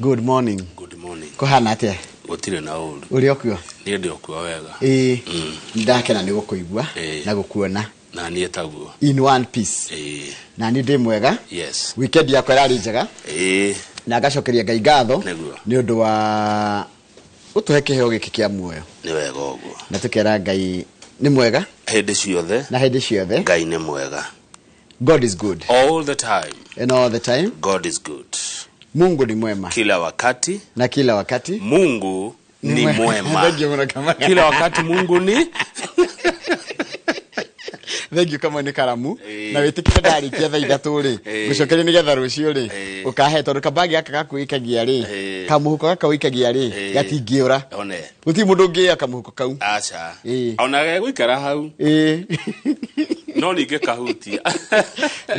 Good morning. Good morning. Kũhana atĩa? Gũtirĩ na ũru. Ũrĩ okuo? Niĩ ndĩ okuo wega. Ĩĩ. Ndakena nĩ gũkũigua na gũkuona. Na niĩ taguo. In one piece. Ĩĩ. Na niĩ ndĩ mwega. Yes. Weekend yakwa ĩrarĩ njega. Ĩĩ. Na ngacokeria Ngai ngatho Nĩguo. nĩ ũndũ wa gũtũhe kĩheo gĩkĩ kĩa muoyo. Nĩ wega ũguo. Na tũkera Ngai nĩ mwega. Hĩndĩ ciothe. Na hĩndĩ ciothe. Ngai nĩ mwega. God is good. All the time. And all the time. God is good. Mungu ni mwema. Kila wakati. Na kila wakati. Mungu ni mwema. Thank you mũno Kamau. Kila wakati Mungu ni Thank you Kamau nĩ karamu. Ĩĩ. Na wĩtĩkĩre ndarĩkia thaa 3 rĩ. Ĩĩ. Ngũcokeria nĩgetha rũciũ rĩ. Ĩĩ. Ũkahe tondũ kabagi gaka gaku wĩikagia rĩ. Ĩĩ. Kamũhuko gaka wĩikagia rĩ. Ĩĩ. Gatingĩũra. One. Gũtirĩ mũndũ ũngĩya kamũhuko kau. Aca. Ĩĩ. Ona gegũikara hau. Ĩĩ. No ningĩ kahutia.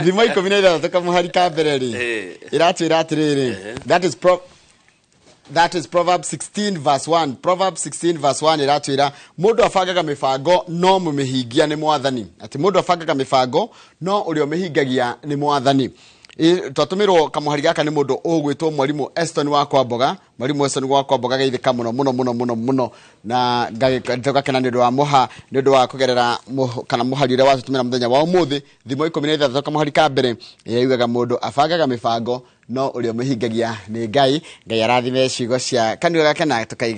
Thimo 16 kamũhari ka mbere rĩ. Ĩĩ. Ĩratwĩra atĩrĩrĩ. That is Proverbs 16 verse 1. Proverbs 16 verse 1 ĩratwĩra mũndũ abangaga mĩbango no mũmĩhingia nĩ mwathani. Atĩ mũndũ abangaga mĩbango no ũrĩa ũmĩhingagia nĩ mwathani. Twatũmĩrwo kamũhari gaka nĩ mũndũ ũgwĩtwo mwarimũ Eston wa Kwamboga. Mwarimũ Eston wa Kwamboga geithĩka mũno mũno mũno mũno mũno na ngakena nĩ ũndũ wa mũha nĩ ũndũ wa kũgerera kana mũhari ũrĩa watũtũmĩra mũthenya wa ũmũthĩ. Thimo 16 kamũhari ka mbere ĩrĩa yugaga mũndũ abangaga mĩbango no ũrĩa ũmĩhingagia nĩ Ngai. Ngai arathime ciugo cia kanua gake na tũkaiga